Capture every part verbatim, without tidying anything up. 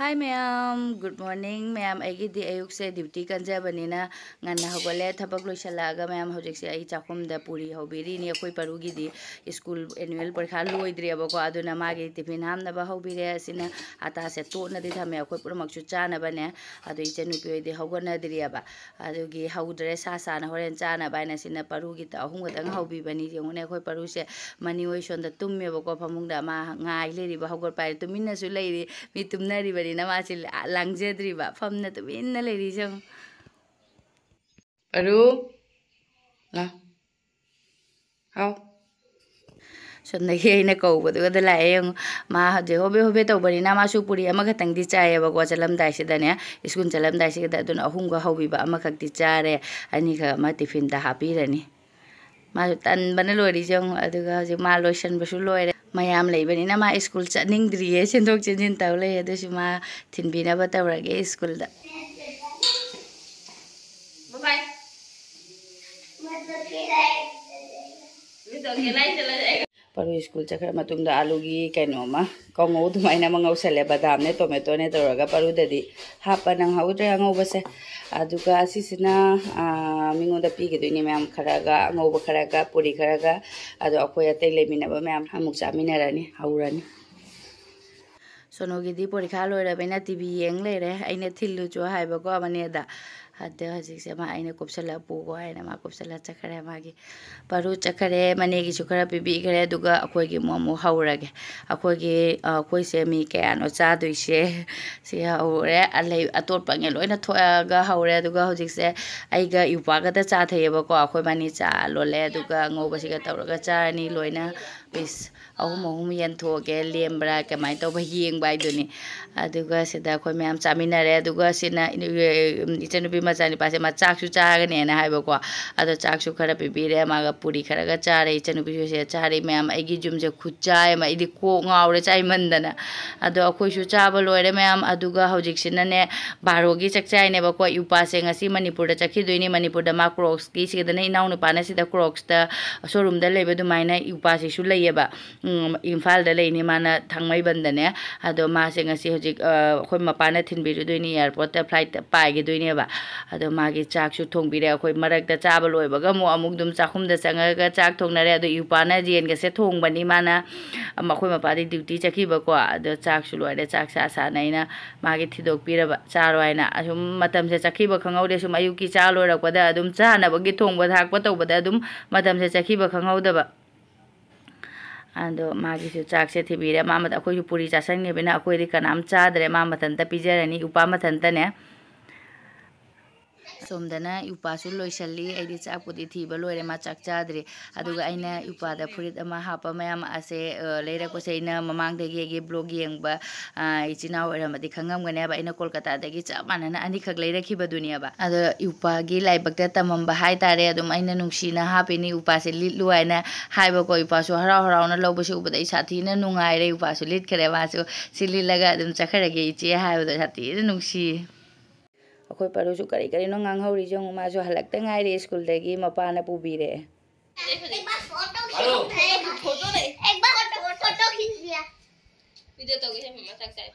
Hi ꯃꯌꯥꯝ, good morning ꯃꯌꯥꯝ꯫ ꯑꯩꯒꯤꯗꯤ ꯑꯌꯨꯛꯁꯦ duty ꯀꯟꯖꯕꯅꯤꯅ ꯉꯟꯅ ꯍꯧꯒꯠꯂꯦ꯫ ꯊꯕꯛ ꯂꯣꯏꯁꯜꯂꯛꯑꯒ ꯃꯌꯥꯝ, ꯍꯧꯖꯤꯛꯁꯦ ꯑꯩ ꯆꯥꯛꯈꯨꯝꯗ ꯄꯨꯔꯤ ꯍꯧꯕꯤꯔꯤꯅꯤ꯫ ꯑꯩꯈꯣꯏ ꯄꯔꯨꯒꯤꯗꯤ school annual ꯄꯔꯤꯈꯥ ꯂꯣꯏꯗ꯭ꯔꯤꯑꯕꯀꯣ, ꯑꯗꯨꯅ ꯃꯥꯒꯤ tiffin ꯍꯥꯞꯅꯕ ꯍꯧꯕꯤꯔꯦ꯫ ꯑꯁꯤꯅ ꯑꯇꯥꯁꯦ ꯇꯣꯠꯅꯗꯤ ꯊꯝꯃꯦ, ꯑꯩꯈꯣꯏ ꯄꯨꯝꯅꯃꯛꯁꯨ ꯆꯥꯅꯕꯅꯦ꯫ ꯑꯗꯨ ꯏꯆꯟꯅꯨꯄꯤ ꯍꯣꯏꯗꯤ ꯍꯧꯒꯠꯅꯗ꯭ꯔꯤꯑꯕ, ꯑꯗꯨꯒꯤ ꯍꯧꯗ꯭ꯔꯦ꯫ ꯁꯥ ꯁꯥꯅ ꯍꯣꯔꯦꯟ ꯆꯥꯅꯕ ꯍꯥꯏꯅ ꯁꯤꯅ ꯄꯔꯨꯒꯤꯇ ꯑꯍꯨꯝ ꯈꯛꯇꯪ ꯍꯧꯕꯤꯕꯅꯤ꯫ ꯌꯦꯡꯉꯨꯅꯦ, ꯑꯩꯈꯣꯏ ꯄꯔꯨꯁꯦ ꯃꯅꯤ ꯍꯣꯏ ꯁꯣꯝꯗ ꯇꯨꯝꯃꯦꯕꯀꯣ, ꯐꯃꯨꯡꯗ ꯃꯥ ꯉꯥꯏ ꯂꯩꯔꯤꯕ, ꯍꯧꯒꯠꯄ ꯍꯥꯏꯅ ꯇꯨꯃꯤꯟꯅꯁꯨ ꯂꯩꯔꯤ꯫ ꯃꯤ ꯇꯨꯝꯅꯔꯤꯕꯅꯤꯅ ꯃꯥꯁꯤ ꯂꯥ-, ꯂꯥꯡꯖꯗ꯭ꯔꯤꯕ, ꯐꯝꯅ ꯇꯨꯃꯤꯟꯅ ꯂꯩꯔꯤ꯫ ꯌꯦꯡꯉꯨ꯫ ꯄꯔꯨ, ꯂꯥꯎ꯫ ꯍꯥꯎ꯫ ꯁꯣꯝꯗꯒꯤ ꯑꯩꯅ ꯀꯧꯕꯗꯨꯒꯗ ꯂꯥꯛꯑꯦ ꯌꯦꯡꯉꯨ꯫ ꯃꯥ ꯍꯧꯖꯤꯛ ꯍꯣꯕꯦ ꯍꯣꯕꯦ ꯇꯧꯕꯅꯤꯅ ꯃꯥꯁꯨ ꯄꯨꯔꯤ ꯑꯃꯈꯛꯇꯪꯗꯤ ꯆꯥꯏꯌꯦꯕꯀꯣ, ꯆꯠꯂꯝꯗꯥꯏꯁꯤꯗꯅꯦ, school ꯆꯠꯂꯝꯗꯥꯏꯁꯤꯗ꯫ ꯑꯗꯨꯅ ꯑꯍꯨꯝꯒ ꯍꯧꯕꯤꯕ ꯑꯃꯈꯛꯇꯤ ꯆꯥꯔꯦ, ꯑꯅꯤꯈꯛ ꯑꯃ tiffinꯗ ꯍꯥꯞꯄꯤꯔꯅꯤ꯫ ꯃꯥꯁꯨ ꯇꯟꯕꯅ ꯂꯣꯏꯔꯤ ꯌꯦꯡꯉꯨ꯫ ꯑꯗꯨꯒ ꯍꯧꯖꯤꯛ ꯃꯥ ꯂꯣꯏꯁꯟꯕꯁꯨ ꯂꯣꯏꯔꯦ꯫ ꯃꯌꯥꯝ ꯂꯩꯕꯅꯤꯅ ꯃꯥ school ꯆꯠꯅꯤꯡꯗ꯭ꯔꯤꯌꯦ, ꯆꯦꯟꯊꯣꯛ ꯆꯦꯟꯁꯤꯟ ꯇꯧ ꯂꯩ꯫ ꯑꯗꯨꯁꯨ ꯃꯥ ꯊꯤꯟꯕꯤꯅꯕ ꯇꯧꯔꯒꯦ schoolꯗ꯫ ꯄꯔꯨ school ꯆꯠꯈ꯭ꯔ ꯃꯇꯨꯡꯗ ꯑꯂꯨꯒꯤ ꯀꯩꯅꯣꯝꯃ, ꯀꯥꯡꯉꯧ ꯑꯗꯨꯃꯥꯏꯅ ꯑꯃ ꯉꯧꯁꯜꯂꯦ, ꯕꯗꯥꯝꯅꯦ ꯇꯣꯃꯦꯇꯣꯅꯦ ꯇꯧꯔꯒ꯫ ꯄꯔꯨꯗꯗꯤ ꯍꯥꯞꯄ ꯅꯪꯍꯧꯗ꯭ꯔꯦ ꯑꯉꯧꯕꯁꯦ꯫ ꯑꯗꯨꯒ ꯑꯁꯤꯁꯤꯅ, ꯑꯥ, ꯃꯤꯉꯣꯟꯗ ꯄꯤꯒꯗꯣꯏꯅꯦ ꯃꯌꯥꯝ, ꯈꯔꯒ ꯑꯉꯧꯕ ꯈꯔꯒ ꯄꯨꯔꯤ ꯈꯔꯒ꯫ ꯑꯗꯣ ꯑꯩꯈꯣꯏ ꯑꯇꯩ ꯂꯩꯃꯤꯟꯅꯕ ꯃꯌꯥꯝ ꯑꯃꯨꯛ ꯆꯥꯃꯤꯟꯅꯔꯅꯤ, ꯍꯧꯔꯅꯤ꯫ ꯁꯣꯅꯨꯒꯤꯗꯤ ꯄꯔꯤꯈꯥ ꯂꯣꯏꯔꯕꯅꯤꯅ TV ꯌꯦꯡ ꯂꯩꯔꯦ꯫ ꯑꯩꯅ ꯊꯤꯜꯂꯨꯆꯣ ꯍꯥꯏꯕꯀꯣ ꯃꯅꯦꯗ꯫ ꯑꯗ ꯍꯧꯖꯤꯛꯁꯦ ꯃꯥ, ꯑꯩꯅ ꯀꯨꯞꯁꯜꯂ ꯄꯨꯒꯣ ꯍꯥꯏꯅ ꯃꯥ ꯀꯨꯞꯁꯜꯂ ꯆꯠꯈ꯭ꯔꯦ꯫ ꯃꯥꯒꯤ ꯄꯔꯨ ꯆꯠꯈ꯭ꯔꯦ, ꯃꯅꯦꯒꯤꯁꯨ ꯈꯔ ꯄꯤꯕꯤꯈ꯭ꯔꯦ꯫ ꯑꯗꯨꯒ ꯑꯩꯈꯣꯏꯒꯤ ꯑꯃꯨꯛ, ꯑꯃꯨꯛ ꯍꯧꯔꯒꯦ꯫ ꯑꯩꯈꯣꯏꯒꯤ, ꯑ, ꯑꯩꯈꯣꯏꯁꯦ ꯃꯤ ꯀꯌꯥꯅꯣ ꯆꯥꯗꯣꯏꯁꯦ? ꯁꯤ ꯍꯧꯔꯦ꯫ ꯑꯂꯩ-, ꯑꯇꯣꯠꯄꯉꯩ ꯂꯣꯏꯅ ꯊꯣꯛꯑꯒ ꯍꯧꯔꯦ꯫ ꯑꯗꯨꯒ ꯍꯧꯖꯤꯛꯁꯦ ꯑꯩꯒ ꯏꯎꯄꯥꯒꯗ ꯆꯥ ꯊꯛꯑꯦꯕꯀꯣ꯫ ꯑꯩꯈꯣꯏ ꯕꯥꯅꯤ ꯆꯥ ꯂꯣꯜꯂꯦ, ꯑꯗꯨꯒ ꯑꯉꯧꯕꯁꯤꯒ ꯇꯧꯔꯒ ꯆꯥꯔꯅꯤ꯫ ꯂꯣꯏꯅ piece ꯑꯍꯨꯝ ꯑꯍꯨꯝ ꯌꯦꯟꯊꯣꯛꯑꯒꯦ, ꯂꯦꯝꯕ꯭ꯔꯥ ꯀꯃꯥꯏꯅ ꯇꯧꯕ ꯌꯦꯡꯕ ꯍꯥꯏꯗꯨꯅꯤ꯫ ꯑꯗꯨꯒ ꯁꯤꯗ ꯑꯩꯈꯣꯏ ꯃꯌꯥꯝ ꯆꯥꯃꯤꯟꯅꯔꯦ꯫ ꯑꯗꯨꯒ ꯁꯤꯅ ꯏꯆꯟꯅꯨꯄꯤ ꯃꯆꯥꯅꯤꯄꯥꯁꯦ ꯃꯥ ꯆꯥꯛꯁꯨ ꯆꯥꯒꯅꯦꯅ ꯍꯥꯏꯕꯀꯣ꯫ ꯑꯗꯣ ꯆꯥꯛꯁꯨ ꯈꯔ ꯄꯤꯕꯤꯔꯦ, ꯃꯥꯒ ꯄꯨꯔꯤ ꯈꯔꯒ ꯆꯥꯔꯦ꯫ ꯏꯆꯟꯅꯨꯄꯤꯁꯨ ꯁꯤꯗ ꯆꯥꯔꯤ꯫ ꯃꯌꯥꯝ, ꯑꯩꯒꯤ ꯌꯨꯝꯁꯦ ꯈꯨꯠꯆꯥꯏ ꯑꯃ, ꯑꯩꯗꯤ ꯀꯣꯛ ꯉꯥꯎꯔꯦ ꯆꯥꯏꯃꯟꯗꯅ꯫ ꯑꯗꯣ ꯑꯩꯈꯣꯏꯁꯨ ꯆꯥꯕ ꯂꯣꯏꯔꯦ ꯃꯌꯥꯝ꯫ ꯑꯗꯨꯒ ꯍꯧꯖꯤꯛꯁꯤꯅꯅꯦ, ꯕꯥꯔꯣꯒꯤ ꯆꯥꯛ ꯆꯥꯏꯅꯦꯕꯀꯣ꯫ ꯏꯎꯄꯥꯁꯦ ꯉꯁꯤ ꯃꯅꯤꯄꯨꯔꯗ ꯆꯠꯈꯤꯗꯣꯏꯅꯤ꯫ ꯃꯅꯤꯄꯨꯔꯗ ꯃꯥ ꯀ꯭ꯔꯣꯛꯁꯀꯤ, ꯁꯤꯗꯅ ꯏꯅꯥꯎꯅꯨꯄꯥꯅ ꯁꯤꯗ ꯀ꯭ꯔꯣꯛꯁꯇ ꯁꯣꯔꯨꯝꯗ ꯂꯩꯕ ꯑꯗꯨꯃꯥꯏꯅ ꯏꯎꯄꯥꯁꯤꯁꯨ ꯂꯩꯌꯦꯕ꯫ ꯎꯝ, ꯏꯝꯐꯥꯜꯗ ꯂꯩꯅꯤ ꯃꯥꯅ, ꯊꯥꯡꯃꯩꯕꯟꯗꯅꯦ꯫ ꯑꯗꯣ ꯃꯥꯁꯦ ꯉꯁꯤ ꯍꯧꯖꯤꯛ, ꯑ, ꯑꯩꯈꯣꯏ ꯃꯄꯥꯅ ꯊꯤꯟꯕꯤꯔꯨꯗꯣꯏꯅꯤ, ꯑꯦꯌꯥꯔꯄꯣꯔꯠꯇ ꯐ꯭ꯂꯥꯏꯠꯇ ꯄꯥꯏꯒꯗꯣꯏꯅꯦꯕ꯫ ꯑꯗꯣ ꯃꯥꯒꯤ ꯆꯥꯛꯁꯨ ꯊꯣꯡꯕꯤꯔꯦ꯫ ꯑꯩꯈꯣꯏ ꯃꯔꯛꯇ ꯆꯥꯕ ꯂꯣꯏꯕꯒ ꯑꯃꯨꯛ, ꯑꯃꯨꯛ ꯑꯗꯨꯝ ꯆꯥꯛꯈꯨꯝꯗ ꯆꯪꯉꯒ ꯆꯥꯛ ꯊꯣꯡꯅꯔꯦ꯫ ꯑꯗꯣ ꯏꯎꯄꯥꯅ ꯌꯦꯟꯒꯁꯦ ꯊꯣꯡꯕꯅꯤ ꯃꯥꯅ꯫ ꯑꯃ, ꯑꯩꯈꯣꯏ ꯃꯄꯥꯗꯤ ꯗ꯭ꯌꯨꯇꯤ ꯆꯠꯈꯤꯕꯀꯣ꯫ ꯑꯗꯣ ꯆꯥꯛꯁꯨ ꯂꯣꯏꯔꯦ꯫ ꯆꯥꯛ ꯆꯥ ꯁꯥꯅ ꯑꯩꯅ ꯃꯥꯒꯤ ꯊꯤꯗꯣꯛꯄꯤꯔꯕ꯫ ꯆꯥꯔꯣ ꯍꯥꯏꯅ꯫ ꯑꯁꯨꯝ ꯃꯇꯝꯁꯦ ꯆꯠꯈꯤꯕ ꯈꯪꯍꯧꯗꯦ꯫ ꯁꯨꯝ ꯑꯌꯨꯛꯀꯤ ꯆꯥ ꯂꯣꯏꯔꯛꯄꯗ ꯑꯗꯨꯝ ꯆꯥꯅꯕꯒꯤ ꯊꯣꯡꯕ ꯊꯥꯛꯄ ꯇꯧꯕꯗ ꯑꯗꯨꯝ ꯃꯇꯝꯁꯦ ꯆꯠꯈꯤꯕ ꯈꯪꯍꯧꯗꯕ꯫ ꯑꯗꯣ ꯃꯥꯒꯤꯁꯨ ꯆꯥꯛꯁꯦ ꯊꯤꯕꯤꯔꯦ꯫ ꯃꯥ ꯃꯊ-, ꯑꯩꯈꯣꯏꯁꯨ ꯄꯨꯔꯤ ꯆꯥꯁꯟꯈꯤꯕꯅꯤꯅ ꯑꯩꯈꯣꯏꯗꯤ ꯀꯅꯥꯝ ꯆꯥꯗ꯭ꯔꯦ꯫ ꯃꯥ ꯃꯊꯟꯇ ꯄꯤꯖꯔꯅꯤ, ꯏꯎꯄꯥ ꯃꯊꯟꯇꯅꯦ꯫ ꯁꯣꯝꯗꯅ ꯏꯎꯄꯥꯁꯨ ꯂꯣꯏꯁꯜꯂꯤ꯫ ꯑꯩꯗꯤ ꯆꯥꯛꯄꯨꯗꯤ ꯊꯤꯕ ꯂꯣꯏꯔꯦ, ꯃꯥ ꯆꯥꯛ ꯆꯥꯗ꯭ꯔꯤ꯫ ꯑꯗꯨꯒ ꯑꯩꯅ ꯏꯎꯄꯥꯗ ꯐꯨꯔꯤꯠ ꯑꯃ ꯍꯥꯞꯄ ꯃꯌꯥꯝ ꯑꯁꯦ, ꯑ, ꯂꯩꯔꯛꯄꯁꯦ ꯑꯩꯅ ꯃꯃꯥꯡꯗꯒꯤ ꯑꯩꯒꯤ ꯕ꯭ꯂꯣꯒ ꯌꯦꯡꯕ, ꯑ, ꯏꯆꯤꯟ ꯏꯅꯥꯎ ꯑꯣꯏꯔꯝꯃꯗꯤ ꯈꯪꯉꯝꯒꯅꯦꯕ꯫ ꯑꯩꯅ ꯀꯣꯜꯀꯇꯥꯗꯒꯤ ꯆꯞ ꯃꯥꯟꯅꯅ ꯑꯅꯤꯈꯛ ꯂꯩꯔꯛꯈꯤꯕꯗꯨꯅꯦꯕ꯫ ꯑꯗꯣ ꯏꯎꯄꯥꯒꯤ ꯂꯥꯏꯕꯛꯇ ꯇꯝꯃꯝꯕ ꯍꯥꯏꯇꯥꯔꯦ꯫ ꯑꯗꯨꯝ ꯑꯩꯅ ꯅꯨꯡꯁꯤꯅ ꯍꯥꯞꯄꯤꯅꯤ, ꯏꯎꯄꯥꯁꯦ ꯂꯤꯠꯂꯨ ꯍꯥꯏꯅ ꯍꯥꯏꯕꯀꯣ꯫ ꯏꯎꯄꯥꯁꯨ ꯍꯔꯥꯎ ꯍꯔꯥꯎꯅ ꯂꯧꯕꯁꯦ ꯎꯕꯗ ꯑꯩ ꯁꯥꯊꯤꯅ ꯅꯨꯡꯉꯥꯏꯔꯦ꯫ ꯏꯎꯄꯥꯁꯨ ꯂꯤꯠꯈ꯭ꯔꯦ꯫ ꯃꯥꯁꯨ "ꯁꯤ ꯂꯤꯠꯂꯒ ꯑꯗꯨꯝ ꯆꯠꯈ꯭ꯔꯒꯦ ꯏꯆꯦ" ꯍꯥꯏꯕꯗꯣ ꯁꯥꯊꯤꯅ ꯅꯨꯡꯁꯤꯌꯦ꯫ ꯑꯩꯈꯣꯏ ꯄꯔꯨꯁꯨ ꯀꯔꯤ ꯀꯔꯤꯅꯣ ꯉꯥꯡꯍꯧꯔꯤꯁꯦ ꯌꯦꯡꯉꯨ꯫ ꯃꯥꯁꯨ ꯍꯜꯂꯛꯇ ꯉꯥꯏꯔꯤ ꯁ꯭ꯀꯨꯜꯗꯒꯤ, ꯃꯄꯥꯅ ꯄꯨꯕꯤꯔꯛꯑꯦ꯫ एक बार फोटो खींच ले। एक बार फोटो नहीं, एक बार फोटो खींच लिया। वीडियो तो गई है मम्मा तक जाए।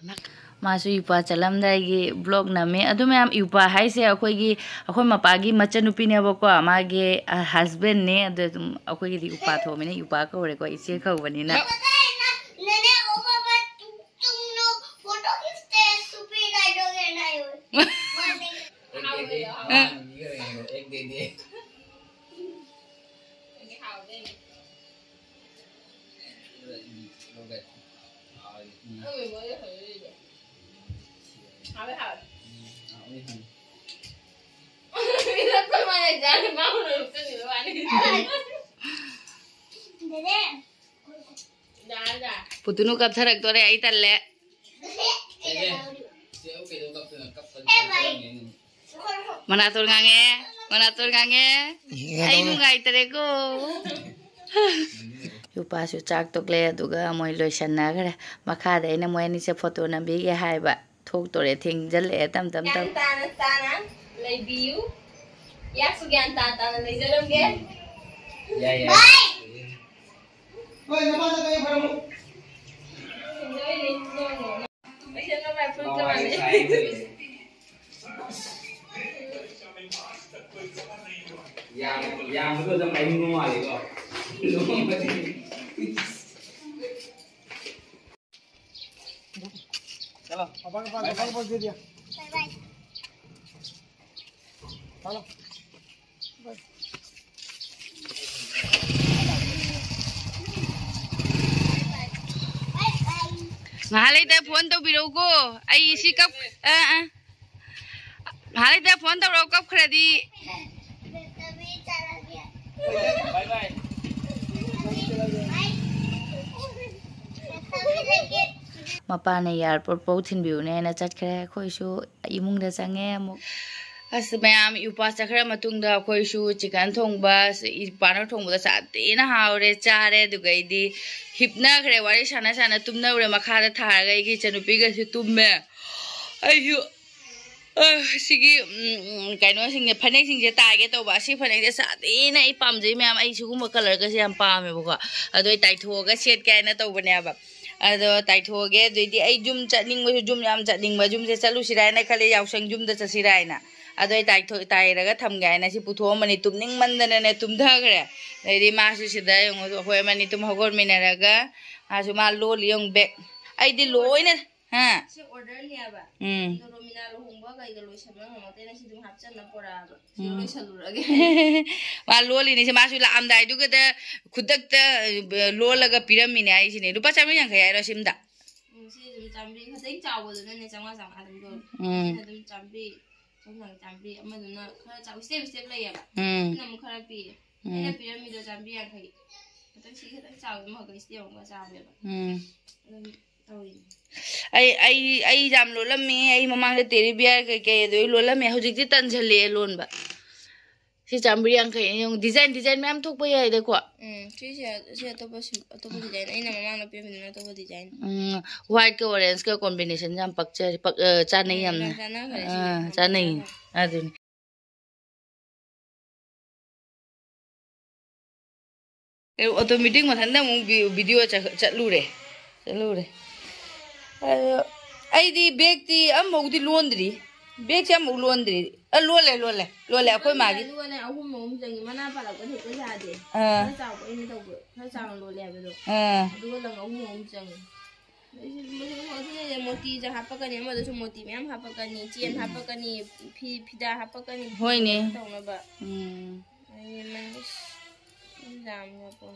ꯃꯥꯁꯨ ꯏꯎꯄꯥ ꯆꯠꯂꯝꯗꯥꯏꯒꯤ ꯕ꯭ꯂꯣꯒ ꯅꯝꯃꯤ꯫ ꯑꯗꯨ ꯃꯌꯥꯝ, ꯏꯎꯄꯥ ꯍꯥꯏꯁꯦ ꯑꯩꯈꯣꯏꯒꯤ, ꯑꯩꯈꯣꯏ ꯃꯄꯥꯒꯤ ꯃꯆꯟꯅꯨꯄꯤꯅꯦꯕꯀꯣ, ꯃꯥꯒꯤ, ꯑ, ꯍꯁꯕꯦꯟꯅꯦ꯫ ꯑꯗꯨ ꯑꯗꯨꯝ ꯑꯩꯈꯣꯏꯒꯤꯗꯤ ꯏꯎꯄꯥ ꯊꯣꯛꯑꯃꯤꯅ ꯏꯎꯄꯥ ꯀꯧꯔꯦꯀꯣ, ꯏꯆꯦ ꯀꯧꯕꯅꯤꯅ꯫ पता है ना, मैंने वो पापा, तुम, तुम लोग फोटो खींचते हैं, सुपीरियर डायलॉग है ना, ये। एक दे दे, हाँ, ये रहेंगे, एक दे दे। ꯄꯨꯇꯨꯅꯨ ꯀꯞꯊꯔꯛꯇꯣꯔꯦ, ꯑꯩ ꯇꯜꯂꯦ꯫ ꯃꯅꯥꯇꯣꯟ ꯉꯥꯡꯉꯦ, ꯃꯅꯥꯇꯣꯟ ꯉꯥꯡꯉꯦ꯫ ꯑꯩ ꯅꯨꯡꯉꯥꯏꯇꯔꯦꯀꯣ꯫ ꯌꯨꯄꯥꯁꯨ ꯆꯥꯛ ꯇꯣꯛꯂꯦ, ꯑꯗꯨꯒ ꯃꯣꯏ ꯂꯣꯏꯁꯟꯅꯈ꯭ꯔꯦ꯫ ꯃꯈꯥꯗ ꯑꯩꯅ ꯃꯣꯏ ꯑꯅꯤꯁꯦ ꯐꯣꯇꯣ ꯅꯝꯕꯤꯒꯦ ꯍꯥꯏꯕ꯫ ꯊꯣꯛꯇꯣꯔꯦ, ꯊꯦꯡꯖꯜꯂꯛꯑꯦ ꯇꯞ ꯇꯞ ꯇꯞ꯫ ꯒ꯭ꯌꯥꯟ ꯇꯥꯅ ꯇꯥꯅ ꯂꯩꯕꯤꯌꯨ꯫ ꯌꯥꯛꯁꯨ ꯒ꯭ꯌꯥꯟ ꯇꯥꯅ ꯇꯥꯅ ꯂꯩꯖꯔꯝꯒꯦ꯫ ꯌꯥꯏ, ꯌꯥꯏ꯫ ꯕꯥꯏ! ꯍꯣꯏ, ꯅꯃꯥꯗ ꯀꯩ ꯐꯔꯝꯃꯣ? ꯂꯣꯏꯔꯦ, ꯅꯣ, ꯅꯣ, ꯅꯣ꯫ ꯑꯩꯁꯦ ꯅꯣ ꯃꯥꯏ ꯐꯨꯔꯤꯠꯀ ꯃꯥꯟꯅꯩ꯫ ꯌꯥꯝ-, ꯌꯥꯝꯕꯗꯣ ꯑꯗꯨꯝ ꯑꯩ ꯅꯨꯡꯉꯥꯏꯔꯤꯀꯣ꯫ ꯂꯨꯍꯣꯡꯕꯗꯤ꯫ चलो। अपन के पास, अपन के पास दे दिया। चलो। ꯉꯥꯏꯍꯥꯛ ꯂꯩꯇ ꯐꯣꯟ ꯇꯧꯕꯤꯔꯛꯎꯀꯣ꯫ ꯑꯩ ꯁꯤ ꯀꯞ-, ꯑ, ꯑ꯫ ꯉꯥꯏꯍꯥꯛ ꯂꯩꯇ ꯐꯣꯟ ꯇꯧꯔꯛꯑꯣ, ꯀꯞꯈ꯭ꯔꯗꯤ꯫ ꯃꯄꯥꯅ ꯑꯦꯌꯥꯔꯄꯣꯔꯠ ꯐꯥꯎ ꯊꯤꯟꯕꯤꯌꯨꯅꯦꯅ ꯆꯠꯈ꯭ꯔꯦ꯫ ꯑꯩꯈꯣꯏꯁꯨ ꯏꯃꯨꯡꯗ ꯆꯪꯉꯦ ꯑꯃꯨꯛ꯫ ꯑꯁ, ꯃꯌꯥꯝ ꯏꯄꯥ ꯆꯠꯈ꯭ꯔ ꯃꯇꯨꯡꯗ ꯑꯩꯈꯣꯏꯁꯨ ꯆꯤꯀꯟ ꯊꯣꯡꯕ, ꯏꯄꯥꯅ ꯊꯣꯡꯕꯗ ꯁꯥꯊꯤꯅ ꯍꯥꯎꯔꯦ, ꯆꯥꯔꯦ꯫ ꯑꯗꯨꯒꯩꯗꯤ ꯍꯤꯞꯅꯈ꯭ꯔꯦ, ꯋꯥꯔꯤ ꯁꯥꯟꯅ ꯁꯥꯟꯅ ꯇꯨꯝꯅꯈ꯭ꯔꯦ꯫ ꯃꯈꯥꯗ ꯊꯥꯔꯒ ꯑꯩꯒꯤ ꯏꯆꯟꯅꯨꯄꯤꯒꯁꯨ ꯇꯨꯝꯃꯦ꯫ ꯑꯩꯁꯨ ꯑ, ꯁꯤꯒꯤ, ꯎꯝ, ꯎꯝ, ꯀꯩꯅꯣꯁꯤꯡꯁꯦ, ꯐꯅꯦꯛꯁꯤꯡꯁꯦ ꯇꯥꯏꯒꯦ ꯇꯧꯕ꯫ ꯑꯁꯤ ꯐꯅꯦꯛꯁꯦ ꯁꯥꯊꯤꯅ ꯑꯩ ꯄꯥꯝꯖꯩ ꯃꯌꯥꯝ꯫ ꯑꯩ ꯁꯤꯒꯨꯝꯕ ꯀꯂꯔꯒꯁꯦ ꯌꯥꯝ ꯄꯥꯝꯃꯦꯕꯀꯣ꯫ ꯑꯗꯣ ꯑꯩ ꯇꯥꯏꯊꯣꯛꯑꯒ ꯁꯦꯠꯀꯦ ꯍꯥꯏꯅ ꯇꯧꯕꯅꯦꯕ꯫ ꯑꯗꯣ ꯇꯥꯏꯊꯣꯛꯑꯒꯦ꯫ ꯑꯗꯨꯏꯗꯤ ꯑꯩ ꯌꯨꯝ ꯆꯠꯅꯤꯡꯕꯁꯨ, ꯌꯨꯝ ꯌꯥꯝ ꯆꯠꯅꯤꯡꯕ, ꯌꯨꯝꯁꯦ ꯆꯠꯂꯨꯁꯤꯔꯥ ꯍꯥꯏꯅ ꯈꯜꯂꯦ, ꯌꯥꯎꯁꯪ ꯌꯨꯝꯗ ꯆꯠꯁꯤꯔꯥ ꯍꯥꯏꯅ꯫ ꯑꯗꯣ ꯑꯩ ꯇꯥꯏꯊꯣꯛ-, ꯇꯥꯏꯔꯒ ꯊꯝꯒꯦ ꯍꯥꯏꯅ ꯁꯤ ꯄꯨꯊꯣꯛꯑꯝꯕꯅꯤ, ꯇꯨꯝꯅꯤꯡꯃꯟꯗꯅꯅꯦ ꯇꯨꯝꯊꯈ꯭ꯔꯦ꯫ ꯑꯗꯩꯗꯤ ꯃꯥꯁꯨ ꯁꯤꯗ ꯌꯦꯡꯉꯣ, ꯑꯩꯈꯣꯏ ꯑꯃꯅꯤ ꯇꯨꯝ ꯍꯧꯒꯠꯃꯤꯟꯅꯔꯒ ꯃꯥꯁꯨ ꯃꯥ ꯂꯣꯜꯂꯤ ꯌꯦꯡꯉꯨ ꯕꯦꯛ꯫ ꯑꯩꯗꯤ ꯂꯣꯏꯅ ꯍꯥ? ꯁꯤ ꯑꯣꯔꯗꯔꯅꯦꯕ꯫ ꯎꯝ꯫ ꯑꯗꯣ ꯔꯣꯃꯤꯅꯥ ꯂꯨꯍꯣꯡꯕ ꯀꯩꯒ ꯂꯣꯏꯁꯟꯕ ꯉꯝꯃꯛꯇꯦꯅ ꯁꯤ ꯑꯗꯨꯝ ꯍꯥꯞꯆꯟꯅ ꯄꯣꯔꯛꯑꯕ꯫ ꯁꯤ ꯎꯝ꯫ ꯂꯣꯏꯁꯜꯂꯨꯔꯒꯦ꯫ ꯃꯥ ꯂꯣꯜꯂꯤꯅꯦ ꯁꯤ, ꯃꯥꯁꯨ ꯂꯥꯛꯑꯝꯗꯥꯏꯗꯨꯒꯗ ꯈꯨꯗꯛꯇ, ꯑ, ꯂꯣꯜꯂꯒ ꯄꯤꯔꯝꯃꯤꯅꯦ ꯍꯥꯏꯁꯤꯅꯦ꯫ ꯂꯨꯄꯥ ꯆꯥꯝꯃꯔꯤ ꯌꯥꯡꯈꯩ ꯍꯥꯏꯔꯣ ꯁꯤꯝꯗ? ꯎꯝ, ꯁꯤ ꯑꯗꯨꯝ ꯆꯥꯝꯃꯔꯤ ꯈꯛꯇꯪ ꯆꯥꯎꯕꯗꯨꯅꯅꯦ ꯆꯥꯝꯃꯉꯥ ꯆꯥꯝꯃꯉꯥ ꯑꯗꯨꯝ ꯌꯣꯜꯂꯦ꯫ ꯎꯝ꯫ ꯁꯤꯅ ꯑꯗꯨꯝ ꯆꯥꯝꯃꯔꯤ, ꯆꯥꯝꯃꯉꯥ ꯆꯥꯝꯃꯔꯤ, ꯑꯃꯗꯨꯅ ꯈꯔ ꯆꯥꯎ-, step step ꯂꯩꯌꯦꯕ꯫ ꯎꯝ꯫ ꯁꯤꯅ ꯑꯃꯨꯛ ꯈꯔ ꯄꯤꯛꯑꯦ꯫ ꯎꯝ꯫ ꯑꯩꯅ ꯄꯤꯔꯝꯃꯤꯗꯣ ꯆꯥꯝꯃꯔꯤ ꯌꯥꯡꯈꯩ꯫ ꯈꯤꯇꯪ ꯁꯤ ꯈꯤꯇꯪ ꯆꯥꯎꯕꯗꯣ ꯑꯃꯈꯛꯇꯪ step ꯑꯃꯒ ꯆꯥꯎꯋꯦꯕ꯫ ꯎꯝ꯫ ꯑꯗꯨꯝ ꯑꯩ ꯑꯩ ꯑꯩ ꯌꯥꯝ ꯂꯣꯜꯂꯝꯃꯤ꯫ ꯑꯩ ꯃꯃꯥꯡꯗ ꯇꯦꯔꯤ ꯕꯤꯌꯥꯔ ꯀꯩꯀꯩ ꯑꯗꯨ ꯑꯩ ꯂꯣꯜꯂꯝꯃꯦ꯫ ꯍꯧꯖꯤꯛꯇꯤ ꯇꯟꯁꯤꯜꯂꯛꯑꯦ ꯂꯣꯟꯕ꯫ ꯁꯤ ꯆꯥꯝꯃꯔꯤ ꯌꯥꯡꯈꯩ ꯌꯦꯡꯉꯨ, ꯗꯤꯖꯥꯏꯟ ꯗꯤꯖꯥꯏꯟ ꯃꯌꯥꯝ ꯊꯣꯛꯄ ꯌꯥꯏꯗꯀꯣ꯫ ꯎꯝ ꯁꯤꯁꯦ ꯁꯤ ꯑꯇꯣꯞꯄ ꯁꯤ ꯑꯇꯣꯞꯄ ꯗꯤꯖꯥꯏꯟ ꯑꯩꯅ ꯃꯃꯥꯡꯗ ꯄꯤꯕꯗꯨꯅ ꯑꯇꯣꯞꯄ ꯗꯤꯖꯥꯏꯟ꯫ ꯎꯝ, ꯋꯥꯏꯠꯀ ꯑꯣꯔꯦꯟꯖꯀ ꯀꯣꯝꯕꯤꯅꯦꯁꯟ ꯌꯥꯝ ꯄꯛꯆꯔꯦ, ꯄꯛ- ꯑ, ꯆꯥꯅꯩ ꯌꯥꯝꯅ꯫ ꯆꯥꯟꯅꯈ꯭ꯔꯦ ꯑꯥ, ꯁꯤꯅ꯫ ꯆꯥꯅꯩ꯫ ꯑꯗꯨꯅꯤ꯫ ꯑꯣꯇꯣꯃꯦꯇꯤꯛ ꯃꯊꯟꯇ ꯑꯃꯨꯛ ꯚꯤ- ꯚꯤꯗꯤꯑꯣ ꯆꯠ- ꯆꯠꯂꯨꯔꯦ꯫ ꯆꯠꯂꯨꯔꯦ꯫ ꯑꯗꯣ ꯑꯩꯗꯤ ꯕꯦꯛꯇꯤ ꯑꯃꯐꯥꯎꯗꯤ ꯂꯣꯟꯗ꯭ꯔꯤ꯫ ꯕꯦꯛꯁꯦ ꯑꯃꯐꯥꯎ ꯂꯣꯟꯗ꯭ꯔꯤ꯫ ꯑ, ꯂꯣꯜꯂꯦ, ꯂꯣꯜꯂꯦ, ꯂꯣꯜꯂꯦ ꯑꯩꯈꯣꯏ ꯃꯥꯒꯤ꯫ ꯑꯗꯨꯒꯅꯦ ꯑꯍꯨꯝ ꯑꯍꯨꯝ ꯆꯪꯉꯤ꯫ ꯃꯅꯥ ꯄꯥꯜꯂꯛꯄ ꯍꯦꯛꯇ ꯌꯥꯗꯦ꯫ ꯑꯥ꯫ ꯈꯔ ꯆꯥꯎꯕ ꯑꯩꯅ ꯇꯧꯕ ꯈꯔ ꯆꯥꯎꯅ ꯂꯣꯜꯂꯦ ꯍꯥꯏꯕꯗꯣ꯫ ꯑꯥ꯫ ꯑꯗꯨꯒ ꯂꯪ ꯑꯍꯨꯝ ꯑꯍꯨꯝ ꯆꯪꯉꯤ꯫ ꯑꯗꯨꯅꯦ ꯃꯣꯇꯤꯁꯦ ꯍꯥꯞꯄꯛꯀꯅꯤ, ꯑꯃꯗꯁꯨ ꯃꯣꯇꯤ ꯃꯌꯥꯝ ꯍꯥꯞꯄꯛꯀꯅꯤ, ꯆꯦꯟ ꯍꯥꯞꯄꯛꯀꯅꯤ, ꯐꯤ ꯐꯤꯗꯥ ꯍꯥꯞꯄꯛꯀꯅꯤ, ꯐꯤ ꯍꯣꯏꯅꯦ꯫ ꯀꯩꯅꯣ ꯇꯧꯅꯕ꯫ ꯎꯝ꯫ ꯑꯩ ꯃꯟ- ꯏꯁ, ꯌꯥꯝꯅꯀꯣ꯫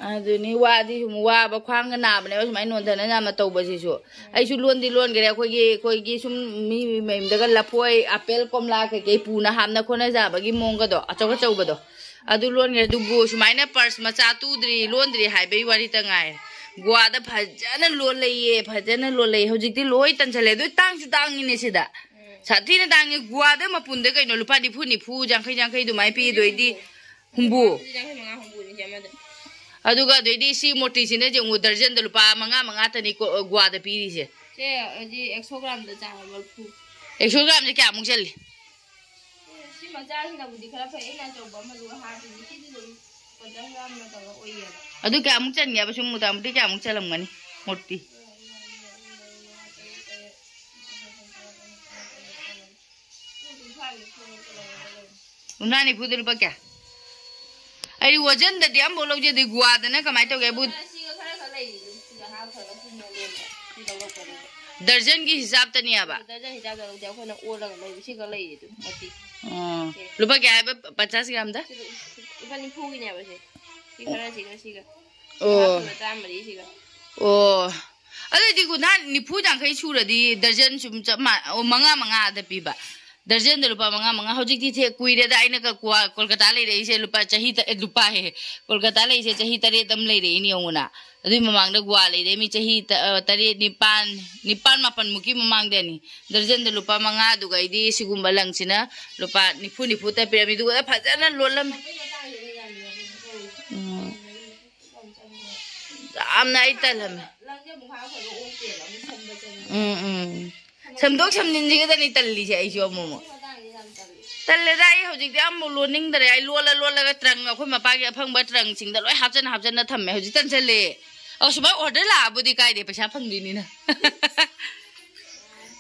ꯑꯗꯨꯅꯤ ꯋꯥꯗꯤ ꯁꯨꯝ ꯋꯥꯕ, ꯈ꯭ꯋꯥꯡꯒ ꯅꯥꯕꯅꯦꯕ ꯁꯨꯃꯥꯏꯅ ꯅꯣꯟꯊꯅ ꯌꯥꯝꯅ ꯇꯧꯕꯁꯤꯁꯨ꯫ ꯑꯩꯁꯨ ꯂꯣꯟꯗꯤ ꯂꯣꯟꯈ꯭ꯔꯦ꯫ ꯑꯩꯈꯣꯏꯒꯤ ꯑꯩꯈꯣꯏꯒꯤ ꯁꯨꯝ ꯃꯤ ꯃꯌꯨꯝꯗꯒ ꯂꯐꯣꯏ, ꯑꯄꯦꯜ, ꯀꯣꯝꯂꯥ ꯀꯩꯀꯩ ꯄꯨꯅ ꯍꯥꯞꯅ ꯈꯣꯠꯅꯖꯕꯒꯤ ꯃꯑꯣꯡꯒꯗꯣ ꯑꯆꯧ ꯑꯆꯧꯕꯗꯣ ꯑꯗꯨ ꯂꯣꯟꯈ꯭ꯔꯦ꯫ ꯑꯗꯨꯕꯨ ꯁꯨꯃꯥꯏꯅ ꯄꯔꯁ ꯃꯆꯥ ꯇꯨꯗ꯭ꯔꯤ, ꯂꯣꯟꯗ꯭ꯔꯤ ꯍꯥꯏꯕꯒꯤ ꯋꯥꯔꯤꯇ ꯉꯥꯏꯔꯦ꯫ ꯒꯣꯋꯥꯗ ꯐꯖꯅ ꯂꯣꯜꯂꯩꯌꯦ, ꯐꯖꯅ ꯂꯣꯜꯂꯩ꯫ ꯍꯧꯖꯤꯛꯇꯤ ꯂꯣꯏ ꯇꯟꯁꯜꯂꯦ꯫ ꯑꯗꯨ ꯇꯥꯡꯁꯨ ꯇꯥꯡꯉꯤꯅꯦ ꯁꯤꯗ꯫ ꯁꯥꯊꯤꯅ ꯇꯥꯡꯉꯤ꯫ ꯒꯣꯋꯥꯗ ꯃꯄꯨꯟꯗ ꯀꯩꯅꯣ ꯂꯨꯄꯥ ꯅꯤꯐꯨ, ꯅꯤꯐꯨ, ꯌꯥꯡꯈꯩ, ꯌꯥꯡꯈꯩ ꯑꯗꯨꯃꯥꯏꯅ ꯄꯤꯗꯣꯏꯗꯤ ꯍꯨꯝꯕꯨ꯫ ꯑꯗꯨꯗꯤ ꯌꯥꯡꯈꯩ ꯃꯉꯥ ꯍꯨꯝꯐꯨꯅꯤ ꯁꯤ ꯑꯃꯗ꯫ ꯑꯗꯨꯒ ꯑꯗꯩꯗꯤ ꯁꯤ ꯃꯣꯇꯤꯁꯤꯅ ꯌꯦꯡꯉꯨ, ꯗꯔꯖꯟꯗ ꯂꯨꯄꯥ ꯃꯉꯥ ꯃꯉꯥ ꯇꯅꯤ ꯀꯣ- ꯒꯣꯋꯥꯗ ꯄꯤꯔꯤꯁꯦ꯫ ꯁꯦ ꯍꯧꯖꯤꯛ ꯑꯦꯛꯁꯣ ꯒ꯭ꯔꯥꯝꯗ ꯆꯥꯕ ꯃꯔꯐꯨ꯫ ꯑꯦꯛꯁꯣ ꯒ꯭ꯔꯥꯝꯁꯦ ꯀꯌꯥꯃꯨꯛ ꯆꯜꯂꯤ? ꯁꯤ ꯃꯆꯥꯁꯤꯅꯕꯨꯗꯤ ꯈꯔ ꯐꯩ꯫ ꯑꯩꯅ ꯑꯆꯧꯕ ꯑꯃꯗꯨꯒ ꯍꯥꯞꯄꯤꯅꯤ꯫ ꯁꯤꯗꯤ ꯑꯗꯨꯝ ꯄꯟꯆꯥꯁ ꯒ꯭ꯔꯥꯝꯅ ꯇꯧꯔ ꯑꯣꯏꯌꯦꯕ꯫ ꯑꯗꯨ ꯀꯌꯥꯃꯨꯛ ꯆꯟꯒꯦ ꯍꯥꯏꯕ? ꯁꯨꯝ ꯃꯣꯇꯥꯃꯨꯇꯤ ꯀꯌꯥꯃꯨꯛ ꯆꯜꯂꯝꯒꯅꯤ ꯃꯣꯇꯤ? ꯀꯨꯟꯊ꯭ꯔꯥ ꯅꯤꯐꯨꯗ ꯂꯨꯄꯥ ꯀꯌꯥ? ꯑꯩ ꯋꯖꯟꯗꯗꯤ ꯑꯝꯐꯥꯎ ꯂꯧꯖꯗꯦ꯫ ꯒꯣꯋꯥꯗꯅ ꯀꯃꯥꯏꯅ ꯇꯧꯒꯦ ꯍꯥꯏꯕꯨ? ꯁꯤꯒ ꯈꯔ ꯈꯔ ꯂꯩꯔꯤꯗꯨ ꯁꯤꯒ ꯍꯥꯞꯈ꯭ꯔꯒ ꯁꯤꯅ ꯂꯦꯝꯕ꯫ ꯁꯤ ꯂꯧꯔꯛꯄꯅꯦꯕ꯫ ꯗꯔꯖꯟꯒꯤ ꯍꯤꯁꯥꯞꯇꯅꯦꯕ? ꯗꯔꯖꯟ ꯍꯤꯁꯥꯞꯇ ꯂꯧꯗꯦ꯫ ꯑꯩꯈꯣꯏꯅ ꯑꯣꯜꯂꯒ ꯂꯩꯕ꯫ ꯁꯤꯒ ꯂꯩꯔꯤꯗꯨ ꯃꯇꯤꯛ꯫ ꯑꯣ꯫ ꯂꯨꯄꯥ ꯀꯌꯥ ꯍꯥꯏꯕ? ꯄ- ꯄꯟꯆꯥꯁ ꯒ꯭ꯔꯥꯝꯗ? ꯁꯤ ꯂꯨꯄꯥ ꯅꯤꯐꯨꯒꯤꯅꯦꯕ ꯁꯤ꯫ ꯁꯤ ꯈꯔꯁꯤꯒ ꯁꯤꯒ꯫ ꯑꯣ꯫ ꯍꯥꯞꯈꯤꯕ ꯇꯔꯥꯃꯔꯤꯁꯤꯒ꯫ ꯑꯣ꯫ ꯑꯗꯨꯑꯣꯏꯗꯤ ꯀꯨꯟꯊ꯭ꯔꯥ ꯅꯤꯐꯨ ꯌꯥꯡꯈꯩ ꯁꯨꯔꯗꯤ ꯗꯔꯖꯟ ꯁꯨꯝ ꯆꯞ ꯃꯥꯟ- ꯑꯣ, ꯃꯉꯥ ꯃꯉꯥꯗ ꯄꯤꯕ꯫ ꯗꯔꯖꯟꯗ ꯂꯨꯄꯥ ꯃꯉꯥ ꯃꯉꯥ꯫ ꯍꯧꯖꯤꯛꯇꯤ ꯊꯦ-, ꯀꯨꯏꯔꯦꯗ ꯑꯩꯅ ꯀ-, ꯀꯣꯜꯀꯇꯥ ꯂꯩꯔꯛꯏꯁꯦ꯫ ꯂꯨꯄꯥ ꯆꯍꯤ ꯇ-, ꯑꯦ, ꯂꯨꯄꯥ ꯍꯦ, ꯀꯣꯜꯀꯇꯥ ꯂꯩꯔꯤꯁꯦ ꯆꯍꯤ ꯇꯔꯦꯠ ꯑꯃ ꯂꯩꯔꯛꯏꯅꯦ, ꯌꯦꯡꯉꯨꯅ꯫ ꯑꯗꯨꯏ ꯃꯃꯥꯡꯗ ꯒꯣꯋꯥ ꯂꯩꯔꯦ ꯃꯤ ꯆꯍꯤ ꯇ-, ꯑ, ꯇꯔꯦꯠ, ꯅꯤꯄꯥꯟ, ꯅꯤꯄꯥꯟ, ꯃꯥꯄꯟꯃꯨꯛꯀꯤ ꯃꯃꯥꯡꯗꯅꯤ꯫ ꯗꯔꯖꯟꯗ ꯂꯨꯄꯥ ꯃꯉꯥ, ꯑꯗꯨꯒ ꯑꯩꯗꯤ ꯁꯤꯒꯨꯝꯕ ꯂꯪꯁꯤꯅ ꯂꯨꯄꯥ ꯅꯤꯐꯨ, ꯅꯤꯐꯨꯇ ꯄꯤꯔꯝꯃꯤ꯫ ꯑꯗꯨꯒ ꯐꯖꯅ ꯂꯣꯜꯂꯝꯃꯤ꯫ ꯎꯝ꯫ ꯌꯥꯝꯅ ꯑꯩ ꯇꯜꯂꯝꯃꯦ꯫ ꯎꯝ, ꯎꯝ꯫ ꯁꯝꯗꯣꯛ ꯁꯝꯖꯤꯟꯁꯤꯒꯗꯅꯤ ꯇꯜꯂꯤꯁꯦ ꯑꯩꯁꯨ ꯑꯃꯨꯛ ꯑꯃꯨꯛ꯫ ꯇꯜꯂꯦꯗ, ꯑꯩ ꯍꯧꯖꯤꯛꯇꯤ ꯑꯃꯨꯛ ꯂꯣꯟꯅꯤꯡꯗ꯭ꯔꯦ꯫ ꯑꯩ ꯂꯣꯜꯂ ꯂꯣꯜꯂꯒ ꯇ꯭ꯔꯪ, ꯑꯩꯈꯣꯏ ꯃꯄꯥꯒꯤ ꯑꯐꯪꯕ ꯇ꯭ꯔꯪꯁꯤꯡꯗ ꯂꯣꯏ ꯍꯥꯞꯆꯟ ꯍꯥꯞꯆꯟꯅ ꯊꯝꯃꯦ꯫ ꯍꯧꯖꯤꯛ ꯇꯟꯁꯜꯂꯦ꯫ ꯑꯧ, ꯁꯨꯃꯥꯏꯅ ꯑꯣꯔꯗꯔ ꯂꯥꯛꯑꯕꯨꯗꯤ ꯀꯥꯏꯗꯦ, ꯄꯩꯁꯥ ꯐꯪꯗꯣꯏꯅꯤꯅ꯫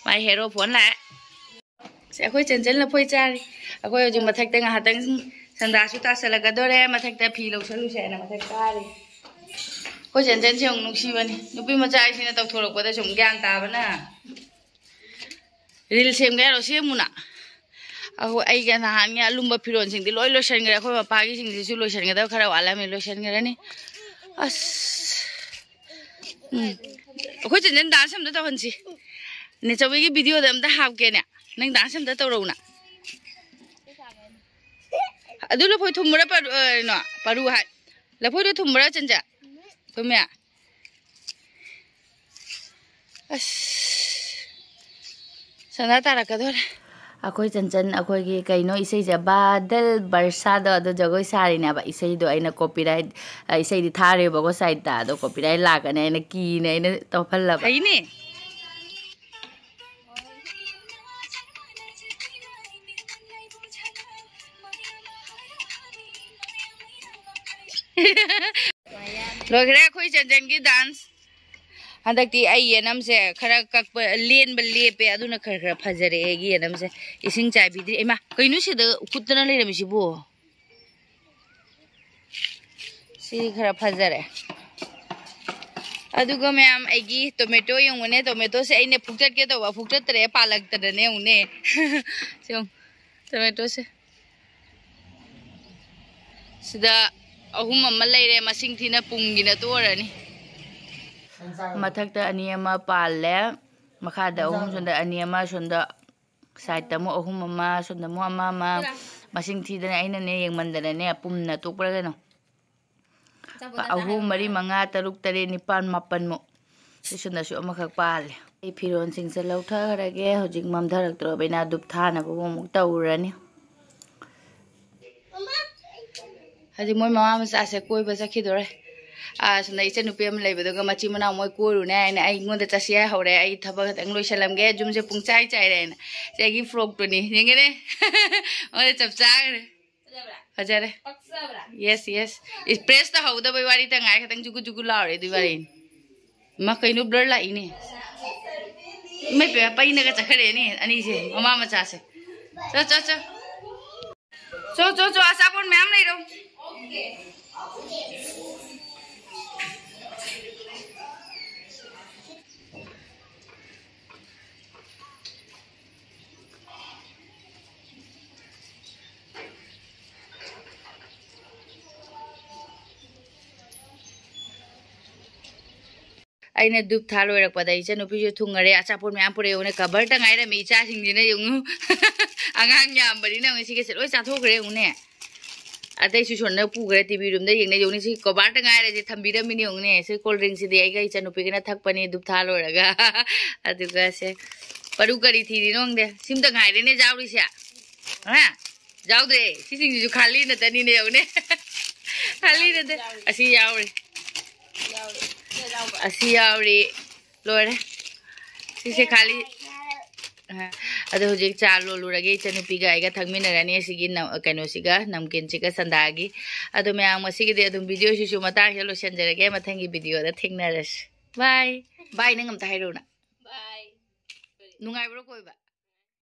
ꯃꯥꯏ ꯍꯦꯔꯣ ꯐꯣꯟ ꯂꯥꯛꯑꯦ꯫ ꯁꯦ, ꯑꯩꯈꯣꯏ ꯆꯟꯆꯟ ꯂꯐꯣꯏ ꯆꯥꯔꯤ꯫ ꯑꯩꯈꯣꯏ ꯍꯧꯖꯤꯛ ꯃꯊꯛꯇ ꯉꯥꯏꯍꯥꯛꯇꯪ, ꯁꯟꯗꯥꯁꯨ ꯇꯥꯁꯜꯂꯛꯀꯗꯣꯔꯦ꯫ ꯃꯊꯛꯇ ꯐꯤ ꯂꯧꯁꯜꯂꯨꯁꯦ ꯍꯥꯏꯅ ꯃꯊꯛ ꯀꯥꯔꯤ꯫ ꯑꯩꯈꯣꯏ ꯆꯟꯆꯟꯁꯦ ꯑꯃꯨꯛ ꯅꯨꯡꯁꯤꯕꯅꯤ꯫ ꯅꯨꯄꯤ ꯃꯆꯥ ꯍꯥꯏꯁꯤꯅ ꯇꯧꯊꯣꯔꯛꯄꯗ ꯁꯨꯝ ꯒ꯭ꯌꯥꯟ ꯇꯥꯕꯅ꯫ ꯔꯤꯜ ꯁꯦꯝꯒꯦ ꯍꯥꯏꯔꯣ? ꯁꯦꯝꯃꯨꯅ꯫ ꯑꯩꯈꯣꯏ, ꯑꯩꯒ ꯅꯍꯥꯟꯒꯤ ꯑꯂꯨꯝꯕ ꯐꯤꯔꯣꯜꯁꯤꯡꯗꯤ ꯂꯣꯏ ꯂꯣꯏꯁꯤꯟꯈ꯭ꯔꯦ꯫ ꯑꯩꯈꯣꯏ ꯃꯄꯥꯒꯤꯁꯤꯡꯁꯤꯁꯨ ꯂꯣꯏꯁꯤꯟꯒꯗꯕ ꯈꯔ ꯋꯥꯠꯂꯝꯃꯤ, ꯂꯣꯏꯁꯤꯟꯈ꯭ꯔꯅꯤ꯫ ꯑꯁ꯫ ꯎꯝ꯫ ꯑꯩꯈꯣꯏ ꯆꯟꯆꯟ ꯗꯥꯟꯁ ꯑꯝꯇ ꯇꯧꯍꯟꯁꯤ꯫ ꯅꯦꯆꯧꯕꯤꯒꯤ ꯚꯤꯗꯤꯑꯣꯗ ꯑꯝꯇ ꯍꯥꯞꯀꯦꯅꯦ꯫ ꯅꯪ ꯗꯥꯟꯁ ꯑꯝꯇ ꯇꯧꯔꯛꯎꯅ꯫ ꯑꯗꯨ ꯂꯐꯣꯏ ꯊꯨꯝꯕ꯭ꯔꯥ ꯄꯥꯔꯨ-, ꯑ, ꯀꯩꯅꯣ? ꯄꯥꯔꯨ ꯍꯥꯏ꯫ ꯂꯐꯣꯏꯗꯣ ꯊꯨꯝꯕ꯭ꯔꯥ, ꯆꯟꯆꯟ? ꯊꯨꯝꯃꯦ? ꯑꯁ, ꯁꯅꯥ ꯇꯥꯔꯛꯀꯗꯣꯔꯦ꯫ ꯑꯩꯈꯣꯏ ꯆꯟꯆꯟ, ꯑꯩꯈꯣꯏꯒꯤ ꯀꯩꯅꯣ ꯏꯁꯩꯁꯦ, ꯕꯥꯗꯜ ꯕꯔꯁꯥꯗꯣ, ꯑꯗꯣ ꯖꯒꯣꯏ ꯁꯥꯔꯤꯅꯦꯕ꯫ ꯏꯁꯩꯗꯣ ꯑꯩꯅ copyright, ꯑ, ꯏꯁꯩꯗꯤ ꯊꯥꯔꯦꯕꯀꯣ siteꯇ, ꯑꯗꯣ copyright ꯂꯥꯛꯀꯅꯤ ꯍꯥꯏꯅ ꯀꯤꯅ ꯑꯩꯅ ꯇꯧꯍꯜꯂꯕ꯫ ꯐꯩꯅꯦ꯫ ꯂꯣꯏꯈ꯭ꯔꯦ ꯑꯩꯈꯣꯏ ꯆꯟꯆꯟꯒꯤ ꯗꯥꯟꯁ꯫ ꯍꯟꯗꯛꯇꯤ ꯑꯩ ꯌꯦꯅꯝꯁꯦ ꯈꯔ ꯀꯛꯄ, ꯂꯦꯟꯕ ꯂꯦꯞꯄꯦ, ꯑꯗꯨꯅ ꯈꯔ ꯈꯔ ꯐꯖꯔꯛꯑꯦ ꯑꯩꯒꯤ ꯌꯦꯅꯝꯁꯦ꯫ ꯏꯁꯤꯡ ꯆꯥꯏꯕꯤꯗ꯭ꯔꯤ꯫ ꯏꯃꯥ, ꯀꯩꯅꯣ ꯁꯤꯗ ꯎꯀꯨꯠꯇꯅ ꯂꯩꯔꯝꯃꯤꯁꯤꯕꯣ? ꯁꯤ ꯈꯔ ꯐꯖꯔꯦ꯫ ꯑꯗꯨꯒ ꯃꯌꯥꯝ, ꯑꯩꯒꯤ ꯇꯣꯃꯦꯇꯣ ꯌꯦꯡꯉꯨꯅꯦ꯫ ꯇꯣꯃꯦꯇꯣꯁꯦ ꯑꯩꯅ ꯐꯨꯛꯇꯠꯀꯦ ꯇꯧꯕ, ꯐꯨꯛꯇꯠꯇ꯭ꯔꯦ, ꯄꯥꯜꯂꯛꯇꯗꯅꯦ ꯌꯦꯡꯉꯨꯅꯦ꯫ ꯁꯤ ꯌꯦꯡꯉꯨ, ꯇꯣꯃꯦꯇꯣꯁꯦ꯫ ꯁꯤꯗ ꯑꯍꯨꯝ ꯑꯃ ꯂꯩꯔꯦ, ꯃꯁꯤꯡ ꯊꯤꯅ ꯄꯨꯝꯒꯤꯅ ꯇꯣꯛꯑꯔꯅꯤ꯫ ꯃꯊꯛꯇ ꯑꯅꯤ ꯑꯃ ꯄꯥꯜꯂꯦ, ꯃꯈꯥꯗ ꯑꯍꯨꯝ, ꯁꯣꯝꯗ ꯑꯅꯤ ꯑꯃ, ꯁꯣꯝꯗ Sideꯇ ꯑꯃꯨꯛ ꯑꯍꯨꯝ ꯑꯃ, ꯁꯣꯝꯗ ꯑꯃꯨꯛ ꯑꯃ ꯑꯃ꯫ ꯃꯁꯤꯡ ꯊꯤꯗꯅ ꯑꯩꯅꯅꯦ, ꯌꯦꯡꯃꯟꯗꯅꯅꯦ, ꯄꯨꯝꯅ ꯇꯣꯛꯄ꯭ꯔꯥ ꯀꯩꯅꯣ꯫ ꯑꯍꯨꯝ, ꯃꯔꯤ, ꯃꯉꯥ, ꯇꯔꯨꯛ, ꯇꯔꯦꯠ, ꯅꯤꯄꯥꯜ, ꯃꯥꯄꯜꯃꯨꯛ꯫ ꯁꯤ ꯁꯣꯝꯗꯁꯨ ꯑꯃꯈꯛ ꯄꯥꯜꯂꯦ꯫ ꯑꯩ ꯐꯤꯔꯣꯜꯁꯤꯡꯁꯦ ꯂꯧꯊꯈ꯭ꯔꯒꯦ꯫ ꯍꯧꯖꯤꯛ ꯃꯝꯊꯔꯛꯇ꯭ꯔꯕꯅꯤꯅ ꯙꯨꯞ ꯊꯥꯅꯕ ꯑꯃꯨꯛ ꯇꯧꯔꯅꯤ꯫ ꯍꯧꯖꯤꯛ ꯃꯣꯏ ꯃꯃꯥ ꯃꯆꯥꯁꯦ ꯀꯣꯏꯕ ꯆꯠꯈꯤꯗꯣꯔꯦ꯫ ꯑꯥ, ꯁꯣꯝꯗ ꯏꯆꯟꯅꯨꯄꯤ ꯑꯃ ꯂꯩꯕꯗꯨꯒ ꯃꯆꯤꯟ ꯃꯅꯥꯎ ꯃꯣꯏ ꯀꯣꯏꯔꯨꯅꯦ ꯍꯥꯏꯅ ꯑꯩꯉꯣꯟꯗ ꯆꯠꯁꯤ ꯍꯥꯏꯍꯧꯔꯦ꯫ ꯑꯩ ꯊꯕꯛ ꯈꯛꯇꯪ ꯂꯣꯏꯁꯜꯂꯝꯒꯦ, ꯌꯨꯝꯁꯦ ꯄꯨꯡꯆꯥꯏ ꯆꯥꯏꯔꯦ ꯍꯥꯏꯅ꯫ ꯁꯤ ꯑꯩꯒꯤ frockꯇꯨꯅꯤ, ꯌꯦꯡꯒꯦꯅꯦ꯫ ꯃꯣꯏꯗ ꯆꯞ ꯆꯥꯈ꯭ꯔꯦ꯫ ꯐꯖꯔꯦ꯫ Yes, yes. ꯏꯁ, press ꯇꯧꯍꯧꯗꯕꯩ ꯋꯥꯔꯤꯇ ꯉꯥꯏ, ꯈꯤꯇꯪ ꯖꯨꯒꯨ ꯖꯨꯒꯨ ꯂꯥꯎꯔꯦ ꯑꯗꯨꯏ ꯋꯥꯔꯤꯅꯤ꯫ ꯏꯃꯥ, ꯀꯩꯅꯣ blur ꯂꯥꯛꯏꯅꯦ꯫ ꯏꯃꯥ ꯏꯄꯦꯝꯃ, ꯄꯩꯅꯒ ꯆꯠꯈ꯭ꯔꯦꯅꯦ ꯑꯅꯤꯁꯦ, ꯃꯃꯥ ꯃꯆꯥꯁꯦ꯫ ꯆꯣ, ꯆꯣ, ꯆꯣ꯫ ꯆꯣ, ꯆꯣ, ꯆꯣ, ꯑꯆꯥꯄꯣꯠ ꯃꯌꯥꯝ ꯂꯩꯔꯣ꯫ ꯑꯩꯅ ꯙꯨꯞ ꯊꯥ ꯂꯣꯏꯔꯛꯄꯗ ꯏꯆꯟꯅꯨꯄꯤꯁꯨ ꯊꯨꯡꯉꯔꯦ, ꯑꯆꯥꯄꯣꯠ ꯃꯌꯥꯝ ꯄꯨꯔꯛꯑꯦ꯫ ꯌꯦꯡꯉꯨꯅꯦ, cover ꯇ ꯉꯥꯏꯔꯝꯃꯤ ꯏꯆꯥꯁꯤꯡꯁꯤꯅ, ꯌꯦꯡꯉꯨ꯫ ꯑꯉꯥꯡ ꯌꯥꯝꯕꯅꯤꯅ ꯉꯁꯤꯒꯁꯦ ꯂꯣꯏ ꯆꯥꯊꯣꯛꯈ꯭ꯔꯦ, ꯌꯦꯡꯉꯨꯅꯦ꯫ ꯑꯇꯩꯁꯨ ꯁꯣꯝꯗ ꯄꯨꯈ꯭ꯔꯦ, TV room ꯗ ꯌꯦꯡꯅ, ꯌꯦꯡꯉꯨꯅꯦ꯫ ꯁꯤ cover ꯇ ꯉꯥꯏꯔꯁꯦ ꯊꯝꯕꯤꯔꯝꯃꯤꯅꯦ, ꯌꯦꯡꯉꯨꯅꯦ꯫ ꯁꯤ cold drink ꯁꯤꯗꯤ ꯑꯩꯒ ꯏꯆꯟꯅꯨꯄꯤꯒꯅ ꯊꯛꯄꯅꯤ, ꯙꯨꯞ ꯊꯥ ꯂꯣꯏꯔꯒ꯫ ꯑꯗꯨꯒ ꯁꯦ, ꯄꯔꯨ ꯀꯔꯤ ꯊꯤꯔꯤꯅꯣ ꯈꯪꯗꯦ꯫ ꯁꯤꯝꯇ ꯉꯥꯏꯔꯦꯅꯦ ꯌꯥꯎꯔꯤꯁꯦ꯫ ꯍꯥ? ꯌꯥꯎꯗ꯭ꯔꯦ꯫ ꯁꯤꯁꯤꯡꯁꯤꯁꯨ ꯈꯥꯂꯤ ꯅꯠꯇꯅꯤꯅꯦ, ꯌꯦꯡꯉꯨꯅꯦ꯫ ꯈꯥꯂꯤ ꯅꯠꯇꯦ꯫ ꯑꯁꯤ ꯌꯥꯎꯔꯦ꯫ ꯑꯁꯤ ꯌꯥꯎꯔꯤ꯫ ꯂꯣꯏꯔꯦ꯫ ꯁꯤꯁꯦ ꯈꯥꯂꯤ꯫ ꯑ, ꯑꯗꯣ ꯍꯧꯖꯤꯛ ꯆꯥ ꯂꯣꯜꯂꯨꯔꯒꯦ, ꯏꯆꯟꯅꯨꯄꯤꯒ ꯑꯩꯒ ꯊꯛꯃꯤꯟꯅꯔꯅꯤ꯫ ꯑꯁꯤꯒꯤ ꯅ-, ꯀꯩꯅꯣꯁꯤꯒ, ꯅꯝꯀꯤꯟꯁꯤꯒ, ꯁꯟꯗꯥꯒꯤ꯫ ꯑꯗꯣ ꯃꯌꯥꯝ, ꯉꯁꯤꯒꯤꯗꯤ ꯑꯗꯨꯝ video ꯁꯤꯁꯨ ꯃꯇꯥꯡꯁꯤꯗ ꯂꯣꯏꯁꯤꯟꯖꯔꯒꯦ꯫ ꯃꯊꯪꯒꯤ video ꯗ ꯊꯦꯡꯅꯔꯁꯤ꯫ Bye꯫ Bye ꯅꯪ ꯑꯝꯇ ꯍꯥꯏꯔꯛꯎꯅ꯫ Bye꯫ ꯅꯨꯡꯉꯥꯏꯕ꯭ꯔꯣ ꯀꯣꯏꯕ?